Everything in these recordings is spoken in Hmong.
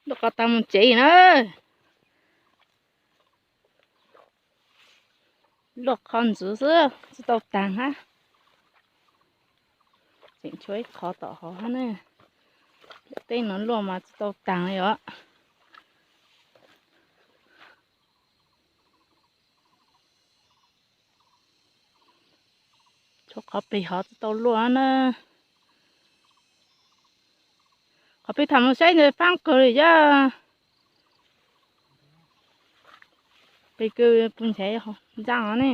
Luaj qhov taag moog tsev na. Luaj qhov ntxwv xwb tsi tau taag hab. Tseem tshuav ib qhov tom hov hab na. Tej nuav luaj mas tsi tau taag li os. Tshuav qhov peg hov tsi tau luaj na. Qhov peg tham mus saib ntawd faab kawg li yog. Peg kawg pug ntshav ntxaaj ne.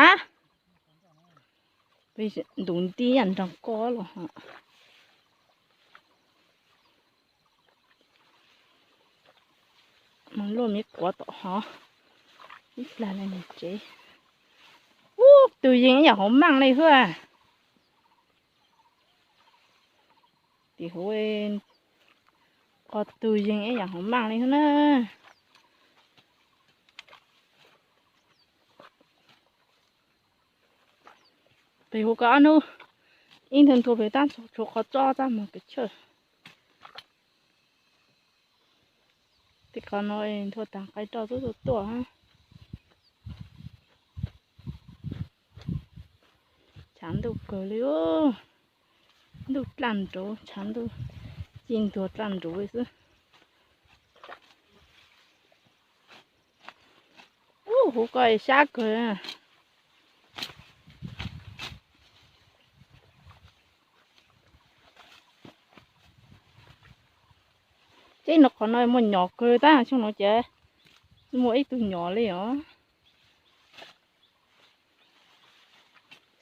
A, peg ntus nti nroog koj los. Moog luaj miv quav tom hov ib plag le nug tsev. Ub, tug yeeg ib yaam hauv maaj le hwb. Tim huv qhov tug yeeg ib yaam hauv maaj le hwb na. Peg huv ko ob nub ib nthuav nthuav peg tab tshuav qhov tsob tab moog peg chawj. Tej qhov nuav nthuav taag qaib roj tub tuaj tuaj. Tshav ntuj kawg li, ntuj dlaaj nruv, tshav ntuj ci nthuav dlaaj nruv li xwb. Ub, huv ko sab kawg. Teb nuav qhov nuav muaj nyom kawg tab xyoo nuav ces muaj ib tug nyom li os.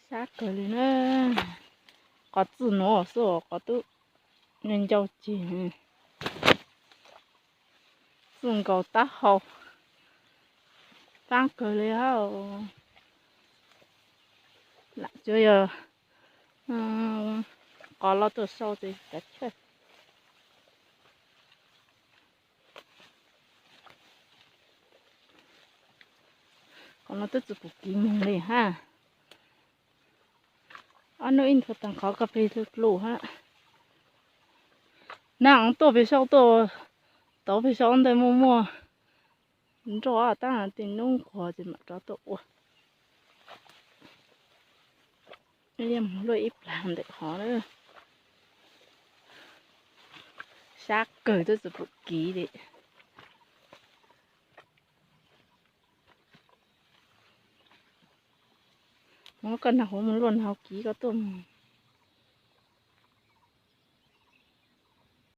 Sab kawg li na. Qhov txwj nuav xwb qhov tub ncau ceg. Txwj nkaus taub hau. Faab kawg li hab. Lam tsuas yog qhov loj tuaj sau ces kav chawj. Qhov no twb tsi pum kiv moog li hab. Ob nub ib nthuav taag qhov kas fes lug lug hab. Nag tuaj peg saub tuaj, tauv peg saub ntawd muaj muaj nroj tab tej nub nquag ces mam rov tuaj ua. Luaj ib plag ntawm hov na. Sab kawg twb tsi pum kiv li. Muab koj nag huv moog luaj nag huv kiv koj tuaj.